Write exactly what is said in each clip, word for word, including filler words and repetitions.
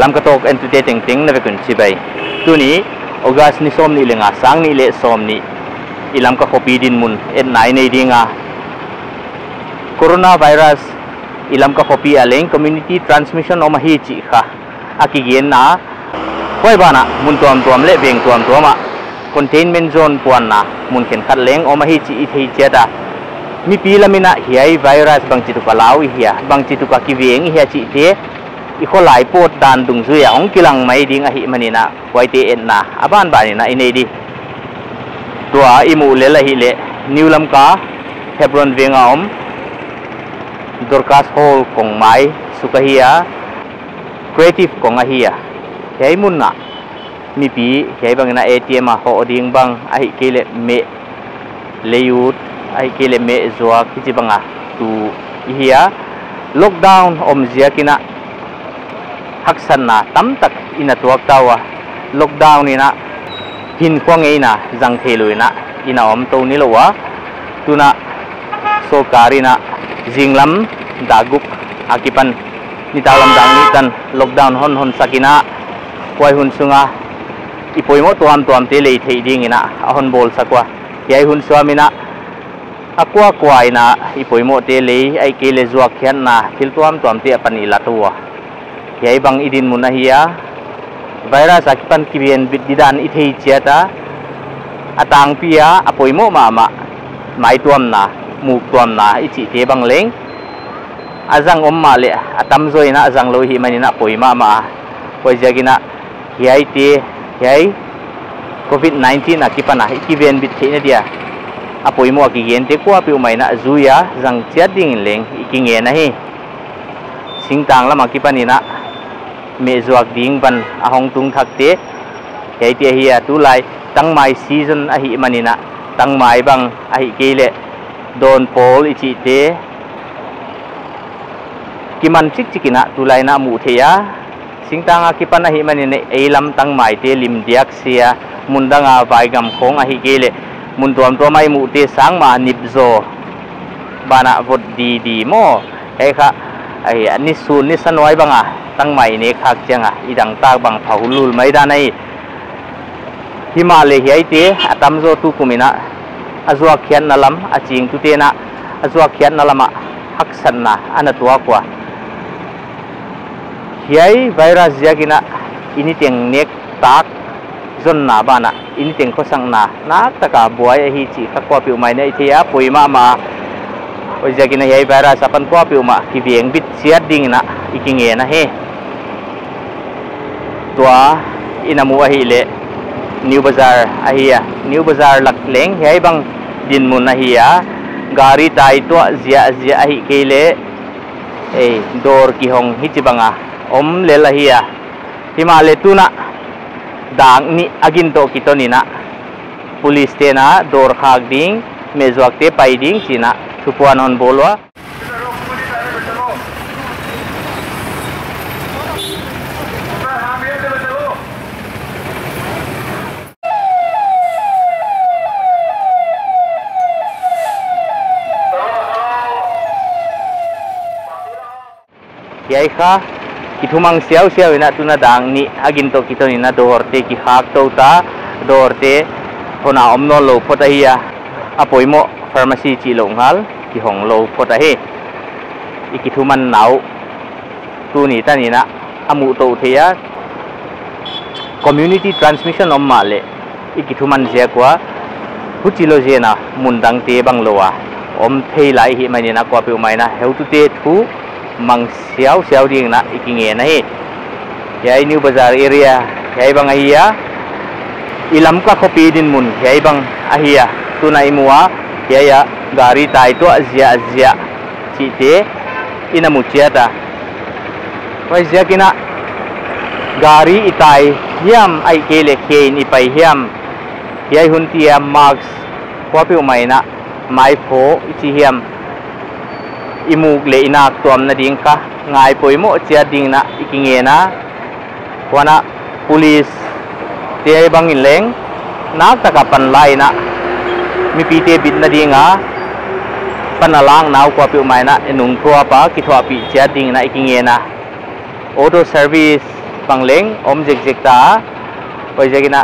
Lamka Talk entute tengteng na vek un chibai. Tuni, August ni sawmnih leh nga, sang nih leh sawmnih, i Lamka khopi dinmun etna i nei ding a. Coronavirus i Lamka khopi ah leng community transmission om ahi chih kha a kigenna. Huai banah mun tuamtuam leh veng tuamtuam ah containment zone puanna mun khenkhat leng om ahi chih i thei chiat a. Mipi lam in ah hiai virus bangchituk a lau i hia, bangchituk a kiveng i hia chihte i kholai pawt dan dungzui a hong kilang mai ding ahihman in ah, huaite etna a banban in ah i nei di. Tua i muh lel ahihleh, New Lamka, Hebron veng a om, Dorcas Hall kong mai suk ahi a, Creative kong ahi a. Hiai mun ah mipi hiai bang in ah A T M a hoh ding bang, ahihkeileh meh lei ut, ahihkeileh meh zuak, hichibang a tu i hi a. Lockdown om ziak in ah haksatna tamtak i na tuak ta ua. Lockdown in ah hinkhua ngeina zang theilou in ah i na om tou nilouh ua. Tun ah sorkar in ah zinglam dak guk akipan nitaklam dak nih tan lockdown hon honsak in ah, huai hun sung a i poimoh tuamtuamte lei theih ding in ah a hon bawlsak ua. Hiai hun suam in ah a kuakua in ah i poimohte lei, ahihkeileh zuakkhiatna thil tuamtuamte apan i la tou ua. Hiai bang i dinmun ahi a, virus akipan kivenbit didan i thei chiat a, a tangpi a a poimoh mahmah maituamna, muktuamna i chihte bang leng a zang om mahleh a tamzaw in ah a zang lou ahihman in ah poi mahmah a. Huaiziak in ah hiaite, hiai covid nineteen akipan a i kivenbit theihna dia a poimoh a kigente kuapeuhmah in ah zui a zang chiat ding in leng i kingen ahi. Singtang lam akipan in ah meh zuak ding van a hong tung thakte, hiaite ahi a. Tulai tangmai season ahihman in ah tangmai bang, ahihkeileh dawnpawl i chihte kiman chikchik in ah tulai in ah muh theih a. Singtang akipan ahihman in ah ei lam tangmaite lim diak sia, mundang a vaigam khong, ahihkeileh mun tuamtuam a i muhte sang mah nip zaw banah vot didi maw. Hiai kha ahi a, nisun nisa nuai bang a tangmai i nek khak chiang a i dangtak bang pha hulhul mai dan ahi. Himahleh hiaite a tamzaw tukum in ah a zuakkhiatna lam, a chingtute in ah a zuakkhiatna lam ah haksatna a na tuak ua. Hiai virus ziak in ah i niteng nektak zonna banah i niteng khosakna naktak a buai ahi chih kha kuapeuhmah in ah i thei a, poi mahmah. Huaiziak in ah hiai virus apan kuapeuhmah kivengbit chiat ding in ah i kingen ahi. Tua i na muh ahihleh New Bazar ahi a. New Bazar lak leng hiai bang dinmun ahi a. Gari tai tuah ziahziah, ahihkeileh ei dawr kihong hichibang a om lel ahi a. Himahleh tun ah dak nih a gin toh kiton in ah police te'n ah dawr khak ding, meh zuakte pai ding chi'n ah thupuan hon bawl ua. Hiai kha kithumang siausiau in ah tun ah dak nih a gin toh kiton in ah dawrte kikhak tou ta, dawrte hon a om nawnlou phot ahi a, a poimoh pharmacy chihlouh ngal kihong lou phot ahi. I kithumanna uh tuni tan in ah a muh tou thei a, community transmission om mahleh i kithuman ziak ua, huchi lou zen a mundangte bang lou a om thei lai ahihman in ah kuapeuhmah in ah heutute thu mang siausiau ding in ah i kingen ahi. Hiai New Bazar area hiai bang ahi a, i Lamka khopi dinmun hiai bang ahi a, tun ah i mu a, hiai a gari tai tuah ziahziah chihte i na mu chiat a. Huaiziak in ah gari i tai hiam, ahihkeileh khe in i pai hiam, hiai hun tiam mask kuapeuhmah in ah maiphaw i chi hiam, i muk leh i nak tuamna ding kha ngai poimoh chiat ding in ah i kingen a. Huan ah police te bang in leng naktak a pan la in ah mipite bitna ding a pan a lakna uh kuapeuhmah in ah i nungthuap a kithuahpih chiat ding in ah i kingen a. Auto service Bang leng om zekzek ta. Huaiziakin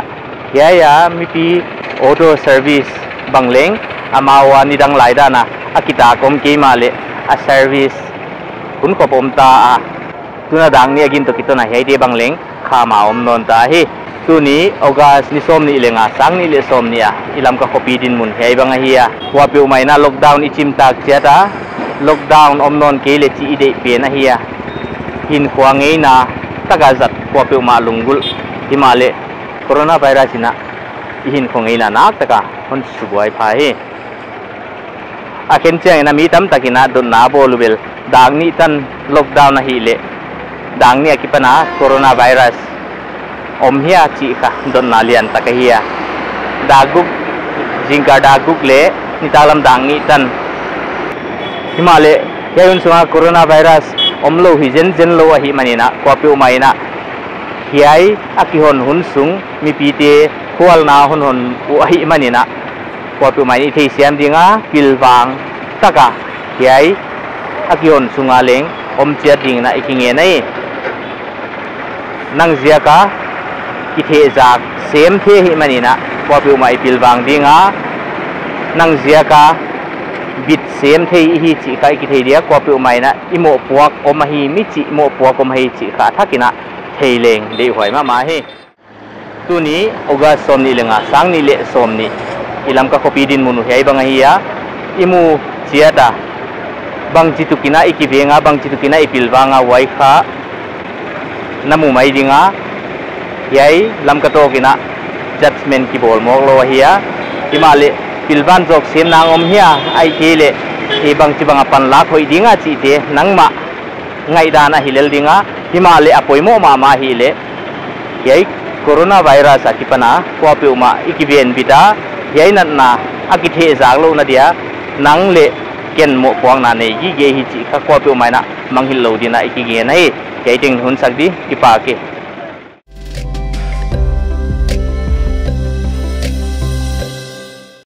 hiai a mipi auto service bang leng amau a nidang lai dan a a kitak om kei mahleh a service hunkhop om ta a. Tun a dak nih a gin toh kiton a hiaite bang leng kham a om nawn ta hi. Tuni August ni sawmnih leh nga, sang nih leh sawmnih a i Lamka khopi dinmun hiai bang ahi a. Kuapeuhmah in lockdown i chimtak chiat a, lockdown om nawn kei leh chih i deih pen ahi a. Hinkhua ngeina tak a zat kuapeuhmah lunggulh, himahleh coronavirus in i hinkhua ngeina naktak a hon subuai pha hi. A khenchiang in mi tamtak in dotna bawl uh bel dak nih tan lockdown ahihleh dak nih akipan a coronavirus om hia chih kha dotna liantak ahi a. Dak guk, zingkal dak guk leh nitaklam dak nih tan. Himahleh hiai hun sung a coronavirus omlou hi zenzen lou ahihmanin kuapeuhmah in hiai a kihon hun sung mipite khualna honhon uh ahihmanin kuapeuhmah in i theisiam ding a, pilvang tak a hiai a kihon sung a leng om chiat dingin i kingen ahi. Nang ziak a kithehzak sem thei ahihmanin kuapeuhmah i pilvang ding a, nang ziak a bit sem thei ihi chih kha i kithei dia, kuapeuhmah in i mohpuak om ahi, mi chih mohpuak om ahi chih kha a thak in thei leng deihhuai mahmah hi. Tuni August sawmnih leh nga, sang nih leh sawmnih, i Lamka khopi dinmun uh hiai bang ahi a. I mu chiat a, bangchituk in i kiveng a, bangchituk in i pilvang a, huai kha na mu mai ding a. Hiai Lamka tawk in judgement kibawl mawk lou ahi a. Himahleh pilvang zawk sem nang om hia, ahihkeileh bangchibang a panlak hoih ding a chihte nangmah ngaihdan ahi lel ding a. Himahleh a poimoh mahmah ahihleh hiai coronavirus akipan a kuapeuhmah i kivenbit a, hiai natna a kithehzak louhna dia nang leh ken mohpuakna nei gige hi chih kha kuapeuhmah in mangngilh lou dingin i kingen ahi. Hiai teng hun sak di, kipak e.